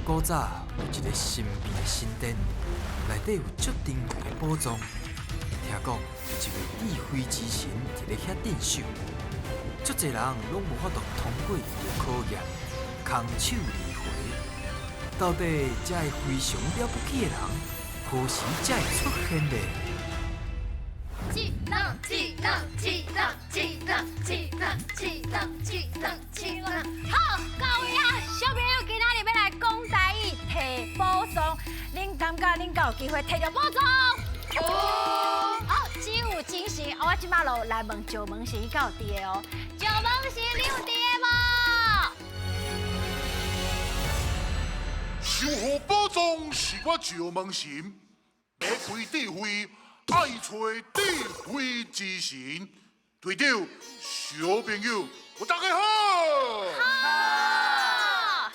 古早有一个神秘的神殿，内底有足珍贵的宝藏。听讲有一位智慧之神伫咧遐镇守，足济人拢无法度通过伊的考验，空手而回。到底这个非常了不起的人，何时才会出现呢？一、两、一、两、一、两、一、两、一、两、一、两、一、两、一、两。好，各位啊，小朋友，今仔日欲来讲台语提宝藏，恁感觉恁敢有机会提著宝藏？有。好，真有精神。我这马就来问石门神，伊敢有佇的哦？石门神，你有佇的无？守护宝藏是我石门神，欲开智慧，爱揣智慧之神。队长，小朋友，我大家好。好。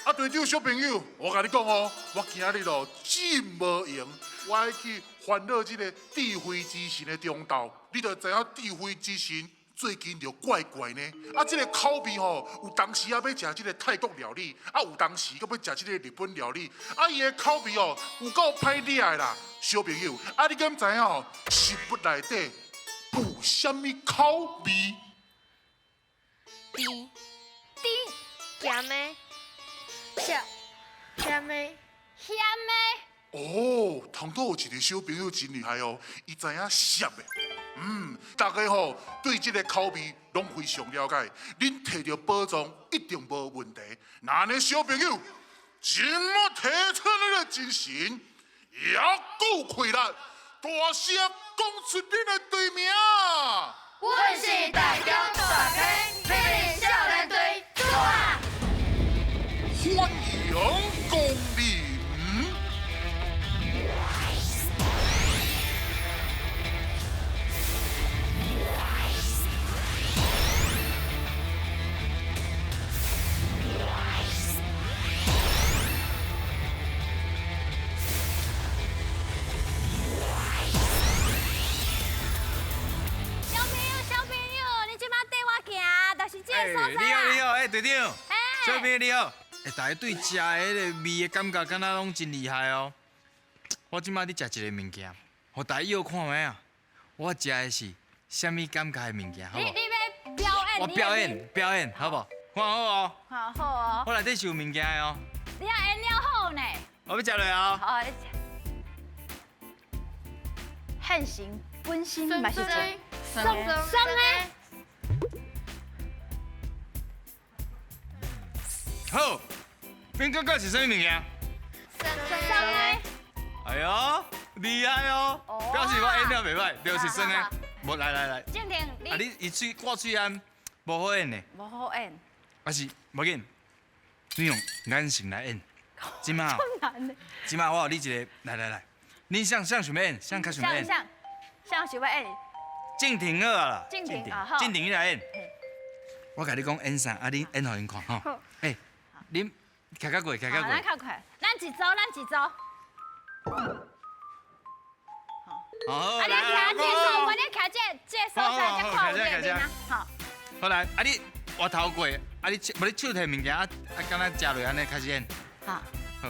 啊，队长小朋友，我共你讲哦，我今仔日哦真无闲，我爱去烦恼这个智慧之神的中昼。你就知影智慧之神最近就怪怪呢。啊，这个口味吼，有当时啊欲食这个泰国料理，啊有当时阁欲食这个日本料理，啊伊的口味哦有够歹掠的啦。小朋友，啊你敢知影吼，食物内底有啥物口味？甜、甜、咸的、咸、咸的、咸的。哦，头拄有一个小朋友真厉害哦，伊知影涩的。大家吼对这个口味拢非常了解，恁提著宝藏一定无问题。那按呢小朋友，这马提出你的精神，也阁有气力，大声讲出恁的队名。阮是台中大坑美丽少年队，拄啊！欢迎光临。小朋友，小朋友，你这马缀我行，就是这个所在。你好，你好，哎，队长，小朋友你好。哎，大家对食的彼个味的感觉，敢若拢真厉害哦。我这马咧食一个物件，予大家摇看觅啊。我食的是啥物感觉的物件，好无？你欲表演？我表演表演，好无？看好哦。看好哦。我内底是有物件的哦。你也演了好呢。我欲食落哦。好，你食。现成本身嘛是一酸酸的。好，恁感觉是啥物物件？酸酸的。哎呦，厉害哦！表示我演了袂歹，就是酸的。无，来来来。正廷，啊，你伊喙挂喙罨，无好演的。无好演。还是无紧，你用眼神来演。这马，这马我予你一个，来来来，你啥啥想欲演？啥较想欲演？啥啥想欲演？正廷好啊啦。正廷啊好。正廷你来演。我共你讲演啥，啊你演予𪜶看吼。欸，恁徛较过，徛较过。咱较快，咱一组，咱一组。好，啊，你徛这所，你徛这这所在才看有你的面啊。好。好来，啊你活头过，啊你无你手提物件，啊啊敢若食落按呢开始演。好。好。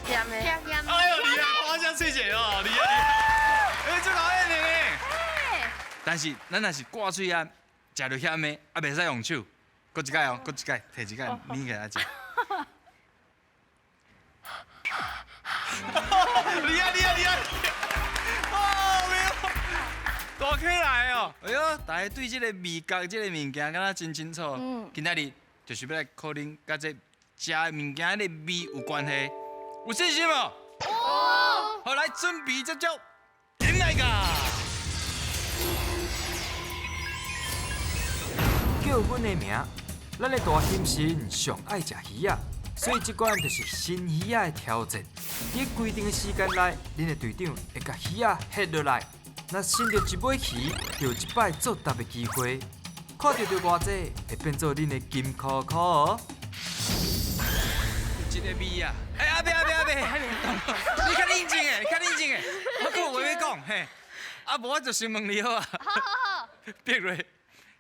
咸的。哎呦，厉害！我想吹者哦，厉害厉害。欸，足𠢕演的呢。但是咱若是挂喙罨，食著咸的，啊袂使用手。阁一摆哦，阁一摆，提一摆，你给他食。厉害厉害厉害！哦，没有，大起来哦！哎呦，大家对这个味觉这个物件，敢若真清楚。今仔日就是欲来考恁，佮这食的物件的味有关系，有信心无？有。好，来准备接招，点来噶！叫阮的名。咱的大猩猩上爱食鱼仔，所以这关就是新鱼仔的挑战。伫规定的时间内，恁的队长会共鱼仔翕落来，若伸著一尾鱼，就有一摆作答的机会。看著著偌济，会变做恁的金箍箍哦。这个味啊！欸，阿伯阿伯阿伯，你较冷静的，较冷静的，我阁有话欲讲嘿。啊，无我就先问你好啊。好好好。碧瑞，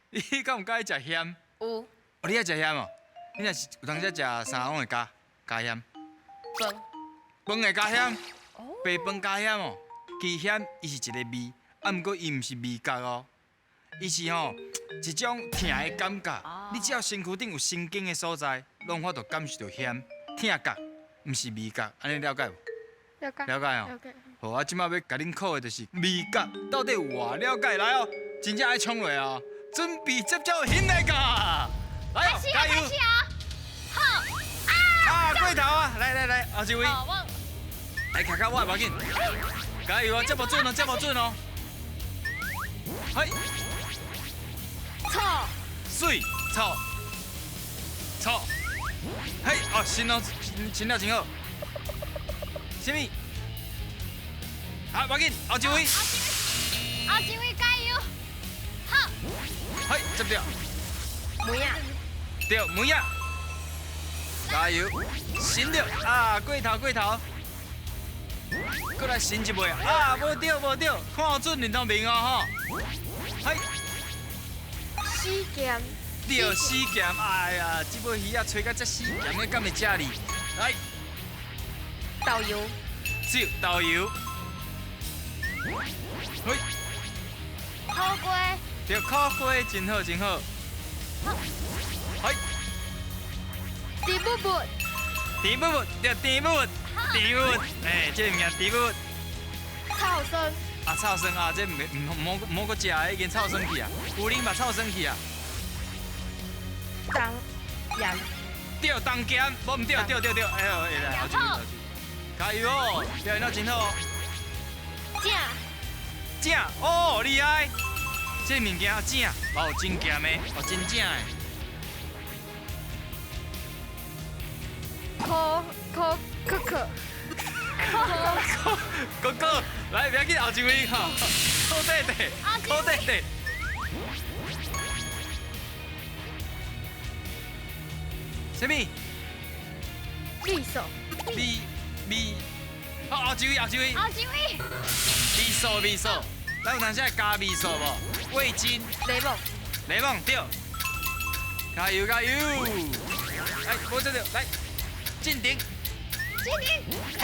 你敢有佮意食咸？有。哦，你爱食咸哦？你若是有當時食啥攏會加加薟？飯。飯會加薟，白飯加薟哦。其實薟伊是一個味，啊，毋過伊毋是味覺哦，伊是吼一種疼的感覺。你只要身軀頂有神經的所在，攏有法度感受著薟疼覺，毋是味覺，按呢了解無？了解。了解哦。了解。好，啊，這擺欲共恁考的就是味覺，到底有偌了解來哦，真正愛衝落哦，準備接招興來噶，來哦，加油！開始啊！好啊，過頭啊！來來來，後一位，來卡卡我，無要緊，加油哦，這無準哦，這無準哦，嘿，錯，水，錯，錯，嘿，哦，行哦，行了真好，啥物？好，無要緊，後一位，後一位加油，好，嘿，接著，梅仔，對，梅仔，加油，行著，啊，過頭過頭，閣來伸一尾，啊，無對無對，看準林東明哦吼，嘿，死鹹，對，死鹹，哎呀，這尾魚仔揣到這死鹹的，敢會食哩？來，豆油，對，豆油。嘿，苦瓜，對，苦瓜真好真好。嘿，甜不不，甜不不，對，甜不不，甜不不，哎，這个物件甜不不。臭酸，啊，臭酸啊，這毋毋毋好閣食，已經臭酸去啊。有恁嘛臭酸去啊？重鹽，對，重鹹，無毋對，對對對，哎呦，來，好，加油哦，表現得真好。正，正哦，厲害！這个物件正，哦，真鹹的，哦，真正的。可可可可，可可可，來，不要緊，後一位哈，好弟弟，好弟弟。啥物？味素。味味。好，後一位，後一位。後一位。味素，味素，咱有當時會加味素無？味精。檸檬。檸檬對。加油加油！來，無這個，來，進頂。進頂。好。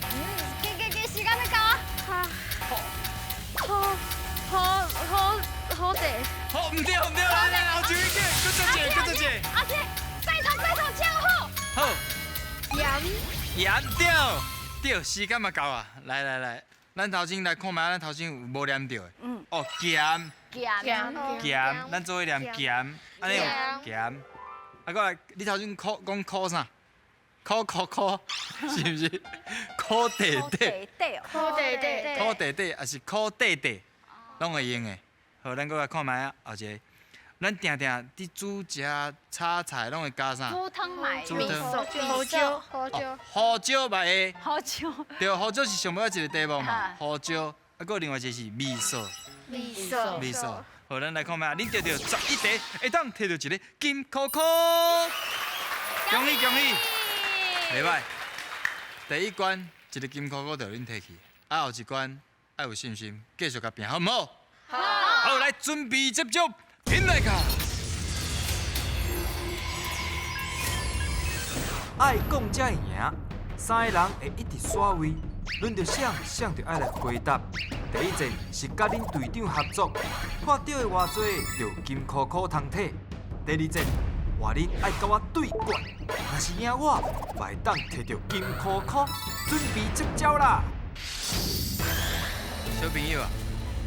嗯，給給給，時間欲到啊！好。好，好，好，好地。好，毋對毋對，來來，後一位，閣再一個，閣再一個。阿姐，拜託拜託，唱好。好。鹽。鹽對對，時間嘛到啊！來來來，咱頭先來看覓，咱頭先有無念著的？嗯。哦，鹹。鹹。鹹，咱做伙念鹹，按呢有鹹。啊，閣來，你頭先苦講苦啥？苦苦苦，是毋是？苦地底。苦地底。苦地底，抑是苦地底，攏會用的。好，咱閣來看覓啊，後一个。咱定定佇煮食、炒菜，攏會加啥？煮湯嘛。煮湯。胡椒。胡椒。胡椒嘛會。胡椒。對，胡椒是上尾一个題目嘛。胡椒，啊，閣另外一個是味素。味素。味素。好，咱來看覓，恁得著11題，會當摕著一个金箍箍。恭喜恭喜！袂歹。第一關一个金箍箍就予恁摕去，啊後一關愛有信心，繼續共拼，好毋好？好。好，來準備接招。起來卡！愛講才會贏，三个人會一直刷位，輪著誰，誰就愛來回答。第一戰是佮恁隊長合作，看著的偌濟就金箍箍通摕。第二戰換恁愛佮我對決，若是贏我，嘛會當摕著金箍箍。準備接招啦！小朋友啊，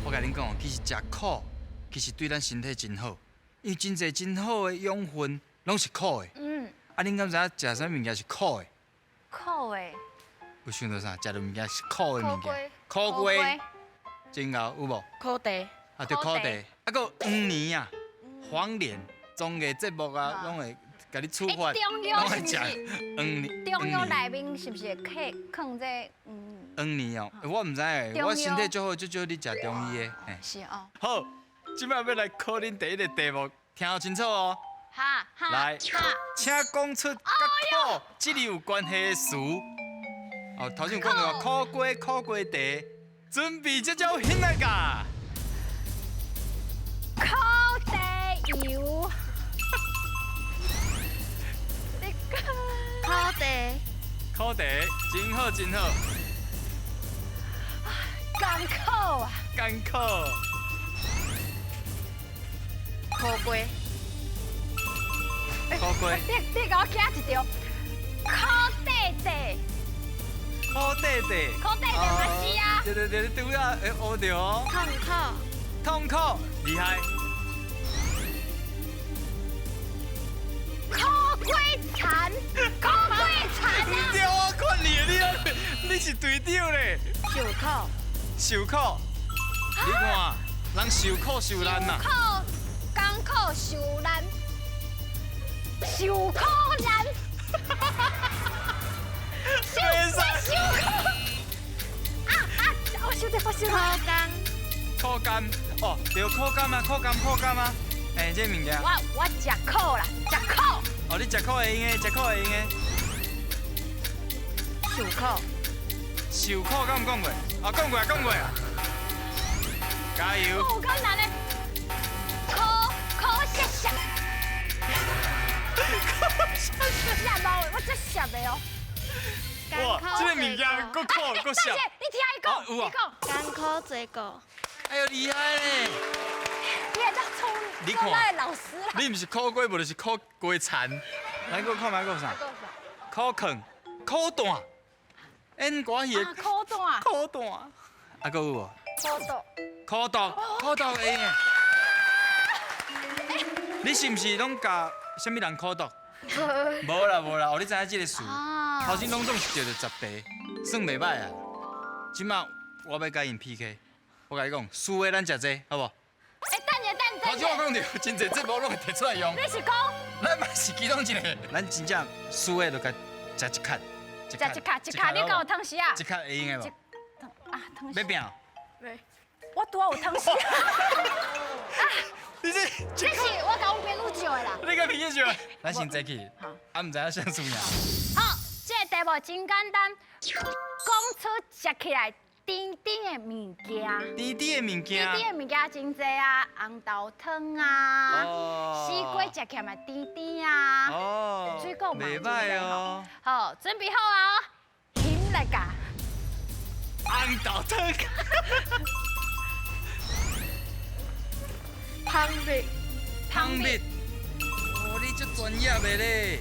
我共恁講，其實食苦。其實對咱身體真好，因為真濟真好的養分攏是苦的。嗯。啊，恁敢知影食啥物件是苦的？苦的。有想著啥？食著物件是苦的物件。苦瓜。真𠢕有無？苦茶。啊，對，苦茶。啊，閣有黃連啊，黃連，綜藝節目啊，攏會共你處罰。中藥是毋是？黃連。中藥內面是毋是會放這黃連哦，我毋知欸，我身體足好，足少咧食中醫的。是哦。好。這擺欲來考恁第一个題目，聽清楚哦。哈，來，請講出佮苦這个有關係的詞。哦，頭先有講著苦瓜、苦瓜茶，準備這招興來噶。苦茶油。苦茶，真好真好。艰苦啊！艰苦。苦瓜。苦瓜。你共我惊一跳。苦短短。苦短短。苦短短嘛是啊。对对对，你拄仔会学著哦。痛苦。痛苦，厉害。苦瓜田，苦瓜田啊！唔对，我看你，你是队长咧。受苦。受苦。你看，人受苦受难嘛。苦，艰苦受难，受苦难。受受苦。啊啊！我受得，我受得。苦甘。苦甘，哦，对，苦甘啊，苦甘，苦甘啊。哎，这物件。我食苦啦，食苦。哦，你食苦会用的，食苦会用的。受苦。受苦敢有讲过？啊，讲过啊，讲过啊。加油！有够难的，苦苦涩涩。苦涩涩。无，我真涩的哦。哇，这个物件阁苦阁涩。你听伊讲，你讲。艰苦济苦。哎呦，厉害咧！你会当充做咱的老师啦。你毋是苦瓜，无就是苦瓜田。来，阁看觅阁有啥？苦困、苦弹，演歌戏的。苦弹。苦弹。啊，阁有无？苦毒。苦毒，苦毒会用的。你是毋是拢共啥物人苦毒？无啦无啦，哦，你知影这个词？头先拢总是著著10题，算袂歹啊。这马我欲共𪜶 PK，我共你讲，输的咱食这，好无？欸，等下等等。头先我讲著，真济节目拢会提出来用。你是讲？咱嘛是其中一个，咱真正输的就共食一卡。食一卡，一卡，你敢有汤匙啊？一卡会用的无？啊，汤匙。欲拼？我拄仔有汤匙。啊！你这，这是我共阮朋友借的啦。你共朋友借的？咱先坐起。好。啊，毋知影啥输赢。好，这个题目真简单，讲出食起来甜甜的物件。甜甜的物件。甜甜的物件真济啊，红豆汤啊，西瓜食起来嘛甜甜啊。哦。水果嘛袂歹哦。好，准备好啊，翕来共。红豆汤。蜂蜜。蜂蜜。哦，你足专业的咧。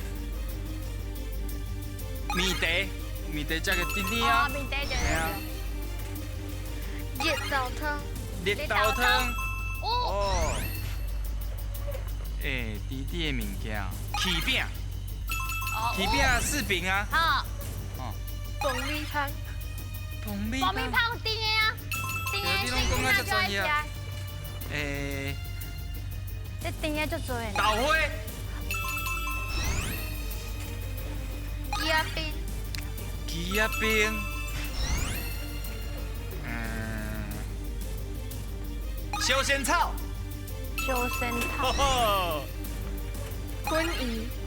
面茶，面茶食个甜甜啊。哦，面茶就是。绿豆汤。绿豆汤。哦。欸，甜甜的物件，起饼。起饼柿饼啊。好。哦。爆米香。爆米。爆米香甜的啊，甜的。你拢讲啊遮专业。欸。这甜的足济。豆花。枝仔冰。枝仔冰。嗯。烧仙草。烧仙草。粉圆。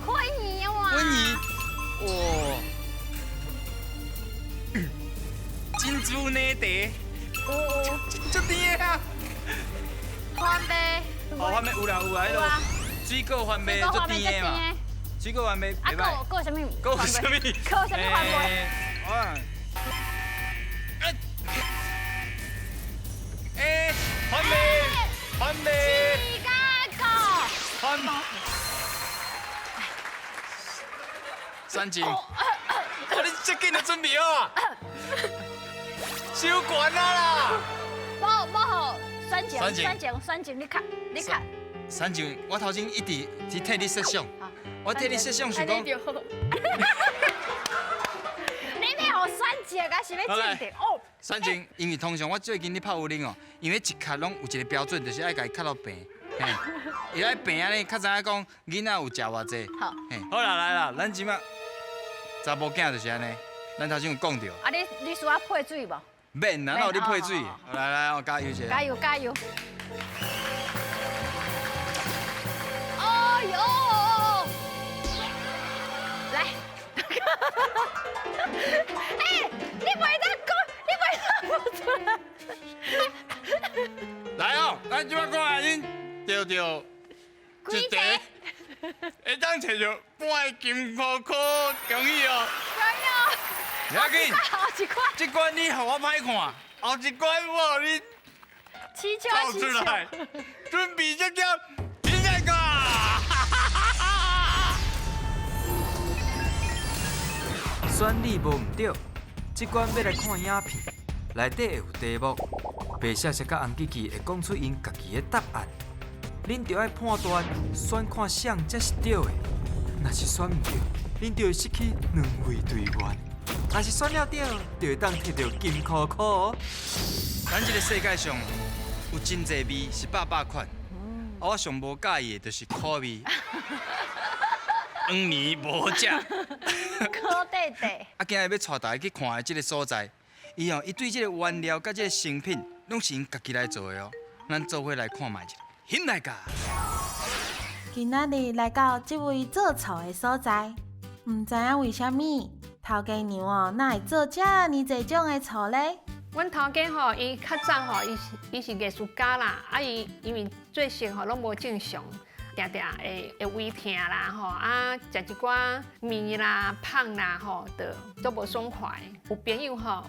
粉圆哇。粉圆。哇。珍珠奶茶。有有。足甜的啊。番麦。哦，番麦有啦有啦，彼个水果番麦足甜的嘛。水果番麦袂歹。啊，阁有啥物？阁有啥物？阁有啥物番麦？哇。欸，番麦，番麦。芝加哥。番。三井。哦，你这紧就准备好啊？伤悬啊啦！无无好，选情，选情，选情，你卡，你卡。选情，我头先一直伫替你设想，我替你设想是讲。你欲予选情，还是欲进定？哦。选情，因为通常我最近咧拍乌龙哦，因为一卡拢有一个标准，就是爱共伊卡到平，嘿，伊爱平按呢，较知影讲囡仔有食偌济。好。嘿，好啦，来啦，咱这马查某囝就是按呢，咱头先有讲著。啊，你需要配水无？免啦，哪有你配水？来来，我加油一下。加油加油！哎呦！来，哎，你袂当讲，你袂当讲出来。来哦，咱这马看下恁著著一题，会当揣著半个金箍箍，恭喜哦！恭喜哦！要紧，后一关，这关你予我歹看，后一关我予你起笑跳出来，准备结束，现在个。选你无毋对，这关欲来看影片，内底会有题目，白雪雪佮红吉吉会讲出𪜶家己的答案，恁著爱判断选看啥才是对的。若是选毋对，恁就会失去两位队员；若是选了对，就会当摕著金箍箍哦。咱这个世界上有真济味是百百款，啊，我上无佮意的就是苦味。黄年无食。苦短短。啊，今日欲带大家去看的这个所在，伊哦，伊对这个原料佮这个成品，拢是𪜶家己来做的哦。咱做伙来看觅一下，欣来噶。今仔日来到这位做醋的所在，毋知影为啥物头家娘哦，哪会做遮尔济种的醋咧？阮头家吼，伊较早吼，伊是艺术家啦，啊伊因为作息吼拢无正常，定定会胃疼啦吼，啊食一寡面啦、芳啦吼，就足无爽快。有朋友吼，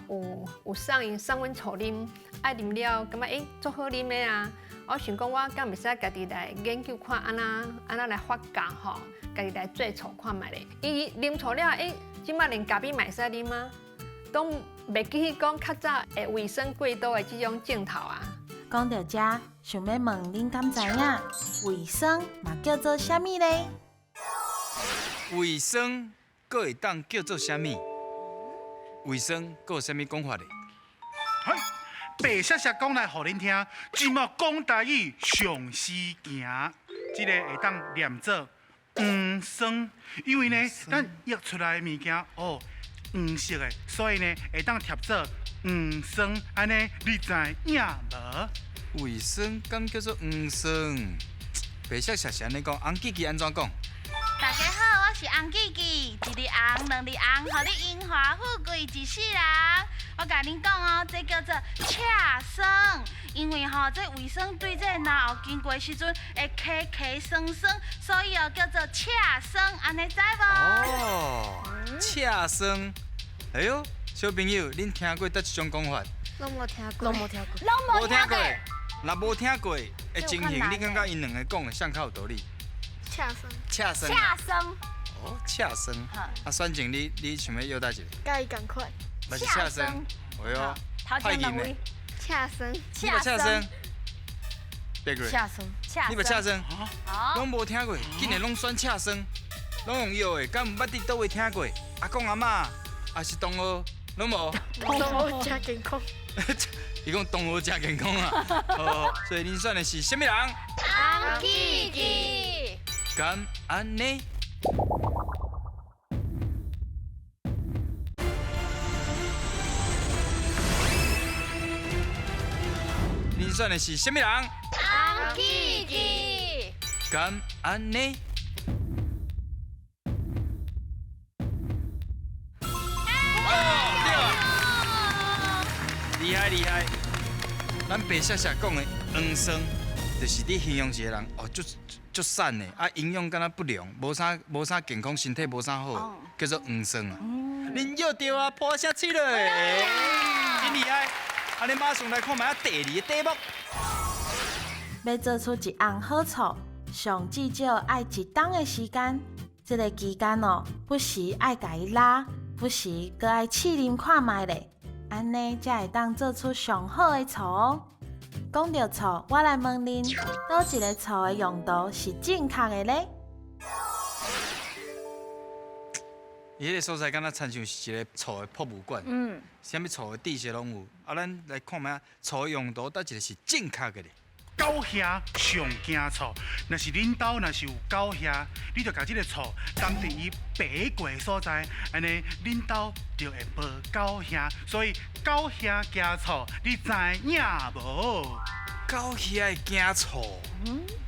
有送伊送阮醋啉，爱啉了感觉欸足好啉的啊。我想讲，我敢袂使家己来研究看按怎按怎来发酵吼，家己来做醋看觅咧。伊啉醋了，欸，这摆连咖啡嘛会使啉啊，拢袂记去讲较早会胃酸过多的这种症头啊。讲到这，想欲问恁敢知影，胃酸嘛叫做啥物咧？胃酸阁会当叫做啥物？胃酸阁有啥物讲法咧？嘿，白雪雪讲来予恁听，这马讲台语上时行，这个会当念做黄酸，因为呢，咱译出来的物件哦，黄色的，所以呢会当贴做黄酸，按呢你知影无？胃酸敢叫做黄酸？白雪雪是按呢讲，红吉吉按怎讲？大家好，我是红吉吉，一日红，两日红，予你荣华富贵一世人。我共恁讲哦，这叫做赤酸，因为吼这胃酸对这个咽喉经过时阵会卡卡酸酸，所以哦叫做赤酸，按呢知无？哦，赤酸。哎哟，小朋友，恁听过佗一种讲法？拢无听过，拢无听过，拢无听过。若无听过的情形，你感觉𪜶两个讲的啥较有道理？赤酸。赤酸。赤酸。哦，赤酸。啊，选情你你想欲摇佗一个？佮伊仝款。嘛是赤酸。哎哟，头前两位。赤酸。赤酸。别个。赤酸。你嘛赤酸？拢无听过，竟然拢选赤酸，拢用摇的，敢毋捌伫佗位听过？阿公阿嬷，抑是同学，拢无。同学诚健康。伊讲同学诚健康啊，好，所以恁选的是啥物人？红吉吉。敢按呢？恁选的是啥物人？红吉吉。敢按呢？哦，对啊，厉害厉害！咱白雪雪讲的黄酸，就是你形容一个人哦，足足瘦的，啊，营养敢若不良，无啥无啥健康，身体无啥好，叫做黄酸啊。恁摇著啊，破声喙咧，真厉害！按呢马上来看觅第二个题目。欲做出一甕好醋，上至少爱一冬的时间。这个期间哦，不时爱共伊拉，不时阁爱试啉看觅咧，按呢才会当做出上好的醋哦。讲到醋，我来问恁，佗一个醋的用途是正确的咧？伊彼个所在敢若亲像是一个醋的博物馆，啥物醋的知识拢有。啊，咱来看觅醋的用途，佗一个是正确的咧？狗兄上惊醋，若是恁兜若是有狗兄，你就共这个醋担伫伊爬过的所在，按呢恁兜就会无狗兄。所以狗兄惊醋，你知影无？狗兄会惊醋？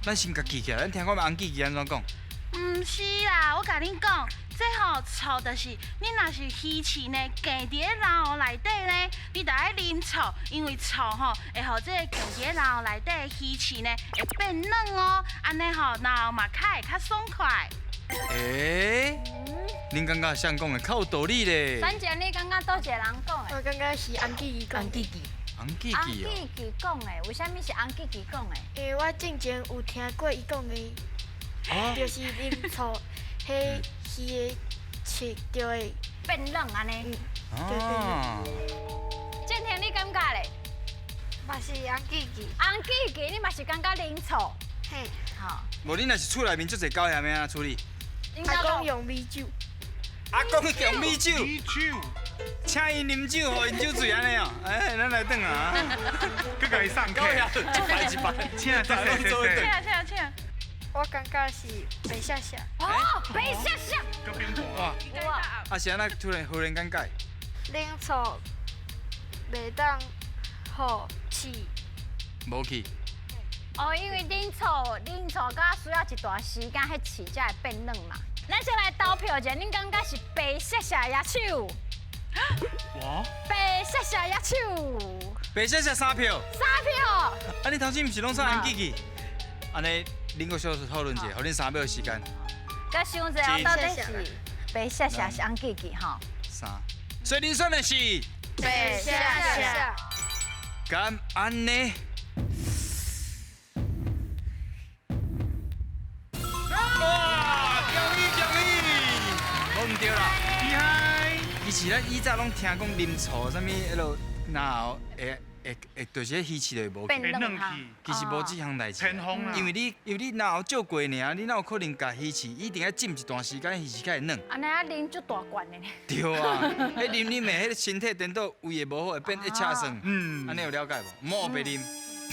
咱先共记起来，咱听看觅红记记按怎讲？毋是啦，我共恁讲，这吼醋就是，你若是鱼翅呢，夹伫咧咽喉内底呢，你就爱啉醋，因为醋吼会予这个夹伫咧咽喉内底的鱼翅呢会变软哦，按呢吼咽喉嘛较会较爽快。欸，恁感觉谁讲的较有道理咧？选前你感觉佗一个人讲的？我感觉是洪记记讲。洪记记。洪记记哦。洪记记讲的，为啥物是洪记记讲的？因为我之前有听过伊讲的，就是啉醋，彼鱼的刺就会变软按呢。哦。建廷，你感觉咧？嘛是洪记记。洪记记，你嘛是感觉啉醋？嘿。好。无，你若是厝内面足济狗嫌的按怎处理？阿公用米酒。阿公用米酒。米酒。请𪜶啉酒，予𪜶酒醉按呢哦。哎，咱来转啊。阁共伊送客。一排一排。请请请请请。我感觉是白雪雪。哦，白雪雪。哇。啊是按怎突然忽然间改？啉醋袂当予刺。无去。哦，因为啉醋，啉醋佮需要一段时间，彼刺才会变软嘛。咱先来投票一下，恁感觉是白雪雪举手？哇！白雪雪举手。白雪雪三票。三票。啊，你头先毋是拢选洪记记？按呢，恁阁小讨论一下，予恁3秒时间。阁想一下，到底是白雪雪是洪记记吼？三，所以恁选的是白雪雪。敢按呢？哇！恭喜恭喜！无毋对啦。厉害！其实咱以前拢听讲啉醋啥物，彼落然后会会会，就是彼鱼刺就会无去。变软去。其实无这项代志。偏方啦。因为你若有照过尔，你哪有可能共鱼刺一定爱浸一段时间，鱼刺才会软。按呢啊啉足大罐的呢。对啊，彼啉啉的，彼个身体颠倒胃会无好，会变一车酸。嗯。按呢有了解无？毋好白啉。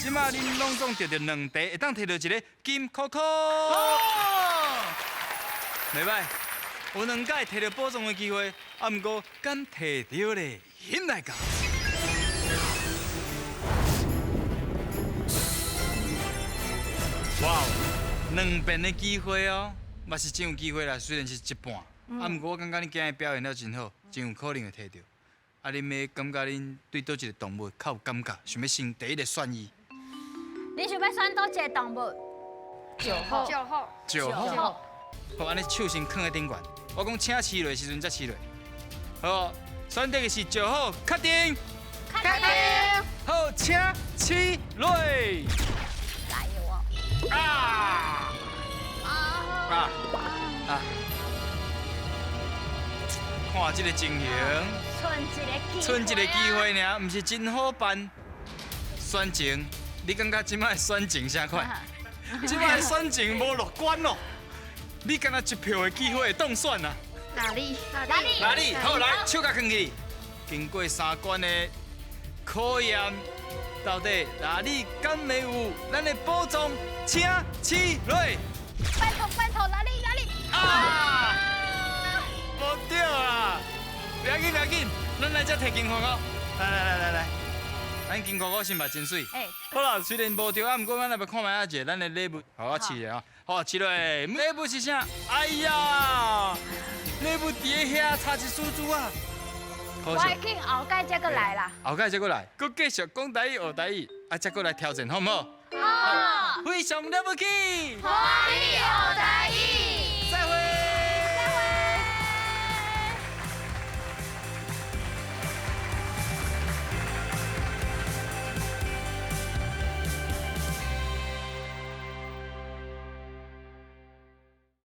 这摆恁拢总得著两题，会当摕著一个金箍箍。袂歹，有两摆摕著宝藏的机会，啊，毋过敢摕著咧？兴来到。哇，两遍的机会哦，嘛是真有机会啦。虽然是一半，啊，毋过我感觉恁今日表现了真好，真有可能会摕著。啊，恁欲感觉恁对佗一个动物较有感觉，想欲先第一个选伊？你想欲选佗一个动物？9号。9号。9号。好，按呢手先囥佇顶悬。我讲请试落的时阵才试落。好，选择的是9号，确定。确定。好，请试落。加油哦！啊！啊！啊！看这个情形，剩一个机，剩一个机会尔，毋是真好办。选情，你感觉这摆选情啥款？这摆选情无乐观哦。你敢若一票的机会会当选啊？哪里？哪里？哪里？好，来，手共囥起。经过3关的考验，到底哪里敢会有咱的宝藏？请试落。拜托拜托，哪里哪里？啊！无对啊！不要紧不要紧，咱来这提金箍箍。来来来来来，咱金箍箍先嘛真媠。好啦，虽然无对啊，毋过咱来看觅仔者，咱的礼物，好我试下啊。好，试落，礼物是啥？哎呀，礼物伫咧遐差一丝丝啊！我会紧，后盖才阁来啦。后盖才阁来，阁继续讲台语学台语，啊，才阁来挑战，好毋好？好。非常了不起！欢喜学台语。